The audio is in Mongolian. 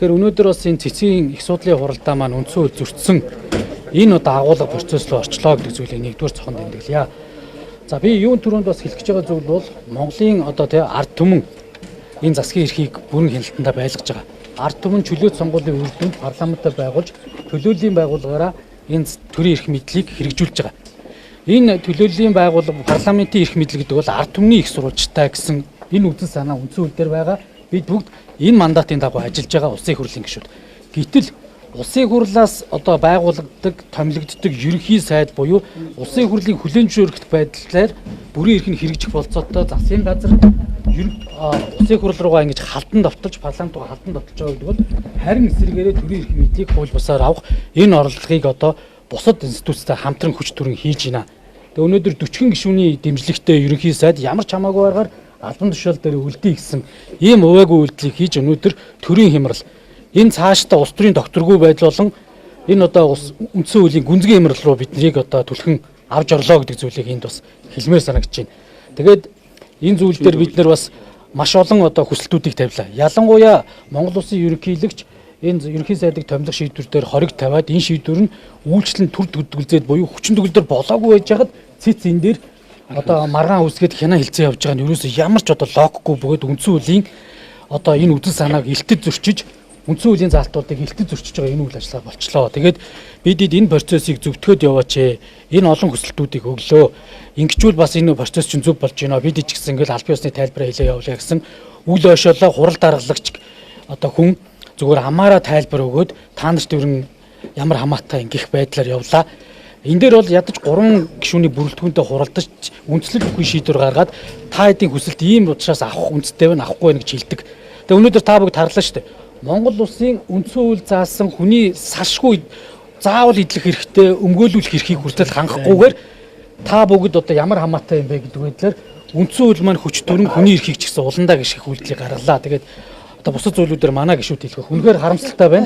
Тэгэхээр өнөөдөр бас энэ цэцгийн их судлалын хуралдаа маань үндсэн хууль зөрчсөн энэ одоо агуулга процесс руу орчлоо гэдэг зүйлийг нэгдүгээр цохон тэмдэглэе. За, би юун түрүүнд бас хэлэх гэж байгаа зүйл бол Монголын одоо тий ард түмэн энэ засгийн эрхийг бүрэн хяналтандаа байлгаж байгаа. Ард түмэн чөлөөт сонгуулийн үр дүнд парламентаа байгуулж, төлөөллийн байгууллагаараа энэ төрийн эрх мэдлийг хэрэгжүүлж байгаа. Энэ төлөөллийн байгууллага, парламентын эрх мэдэл гэдэг бол ард түмний их сурвалжтай гэсэн энэ үзэл санаа үндсэн хууль дээр байгаа. Бид бүгд энэ мандатын дагуу ажиллаж байгаа улсын хурлын гишүүд. Гэтэл улсын хурлаас одоо байгуулагддаг, томилогддог ерөнхий сайд буюу улсын хурлын хүлээн зөвшөөрөх байдлаар бүрийн эрх нь хэрэгжих болцоотой засгийн газар улсын хурл руугаа ингэж халдан довтолж, парламент руугаа халдан довтолж байгаа гэдэг бол харин эсрэгээрээ төрийн эрх мэдлийг хууль бусаар авах энэ оролдлогыг одоо бусад институцтай хамтран хүч түрэн хийж байна. Тэгээ өнөөдөр 40 гишүүний дэмжлэгтэй ерөнхий сайд ямар ч хамаагүй аргаар албан тушаал дээр үлдээ гэсэн ийм увайгүй үйлдэлийг хийж, өнөөдөр төрийн хямрал, энэ цаашдаа улс төрийн докторгүй байдал болон энэ одоо улс үндсэн хуулийн гүнзгий хямрал руу биднийг одоо түлхэн авч орлоо гэдэг зүйлийг энд бас хэлмээр санагдаж байна. Тэгээд энэ зүйл дээр бид нар бас маш олон одоо хүсэлтүүдийг тавилаа. Ялангуяа Монгол улсын ерөнхийлөгч энэ ерөнхий сайдыг томилох шийдвэр дээр хориг тавиад, энэ шийдвэр нь үйлчлэн төр төгөлзөөд буюу хүчин төгөлдөр болоогүй байж хагаад цэц энэ дээр одоо маргаан үсгээд хянаа хилцээ явж байгаа нь ерөөсөө ямар ч одоо логикгүй бөгөөд үндсэн хуулийн одоо энэ үзэл санааг илтэд зөрчиж, үндсэн хуулийн заалтуудыг илтэд зөрчиж байгаа энэ үйл ажиллагаа болчлоо. Тэгээд бидэд энэ процессыг зөвтгөөд яваач ээ. Энэ олон хүсэлтүүдийг өглөө. Ингэчүүл бас энэ процесс чинь зөв болж байна. Бид ч гэсэн ингээл аль биесны тайлбараа хэлээ явуулъя гэсэн үл ойшоолоо хурал даргалагч одоо хүн зүгээр амаараа тайлбар өгөөд та нарт ер нь ямар хамаатай ингэх байдлаар явлаа. Энэ дээр бол ядаж 3 гишүүний бүрэлдэхүүнтэй хуралдаж, үндслэл бүхий шийдвэр гаргаад, та хэдийн хүсэлт ийм учраас авах үндстэй байна, авахгүй байна гэж хэлдэг. Тэгээ өнөөдөр та бүгд харлаа шүү дээ. Монгол улсын үндсэн хууль заасан хүний салшгүй заавал идэх хэрэгтэй, өмгөөлүүлэх эрхийг хүртэл хангахгүйгээр та бүгд одоо ямар хамаатай юм бэ гэдэг байдлаар үндсэн хууль маань хүч төрөн хүний эрхийг ч гэсэн уландаа гიშгэх үйлдэлийг гаргалаа. Тэгээд одоо бусад зүйлүүдээр манай гишүүд хэлэх. Үнэхээр харамсалтай байна.